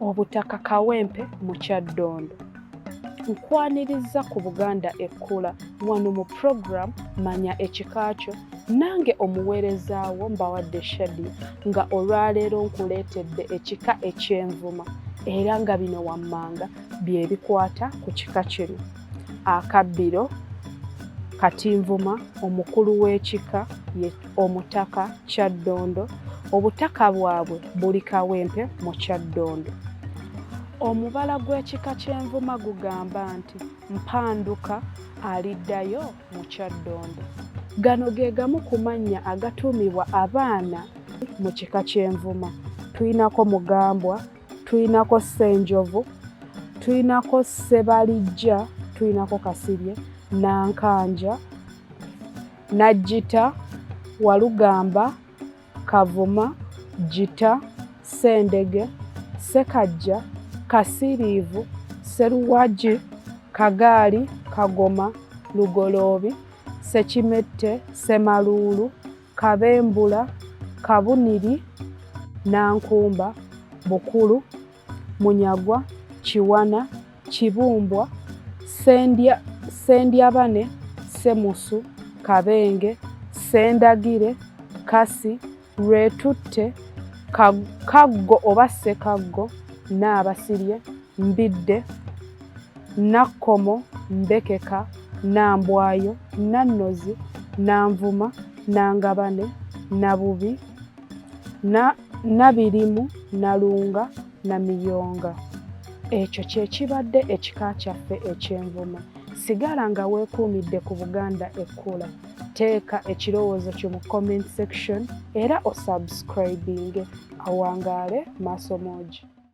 Obutaka Kawempe mu Kyaddondo. Nkwanirizza ku Buganda Ekkula wano mu program Manya Ekika Kyo nange omuweerezaawo Mbawadde Shadia nga olwaleero nkuleetedde ekika eky'Envuma era nga bino wammanga bye bikwata ku kika kino. Akabbiro Katinvuma omukulu w'ekika ye Omutaka Kyaddondo. Obutaka bwabwe buli Kawempe mu Kyaddondo. Omubala gw'ekika ky'Envuma gugamba nti Mpanduka aliddayo mu Kyaddondo. Gano ge gamu ku mannya agatuumibwa abaana mu kika ky'Envuma. Tulinako Mugambwa, tulinako Ssenjovu, tulinako Ssebalijja, tulinako Kasirye, Nankanja, Najjita, Walugamba, Kavuma, Gita, Ssendege, Ssekajja, Kasiriivu, Sseruwagi, Kagaali, Kagoma, Lugoloobi, Ssekimette, Ssemaluulu, Kabembula, Kabuniri, Nankumba, Bukulu, Munyagwa, Kiwana, Kibumbwa, Ssendyabane, Ssemusu, Kabenge, Ssendagire, Kasi, Lwetutte, Kaggo oba Ssekaggo, Nnaabasirye, Mbidde, Nakkomo, Mbekeka, Nambwayo, Nannozi, Nanvuma, Nangabane, Nabubi, Nabirimu, Nalunga, Namiyonga. Ekyo kye kibadde ekika kyaffe eky'Envuma. Sigala nga weekuumidde ku Buganda Ekkula. Teeka ekirowoozo kyo mu comment section era osubscribinge. Awangaale Maaso Moogi.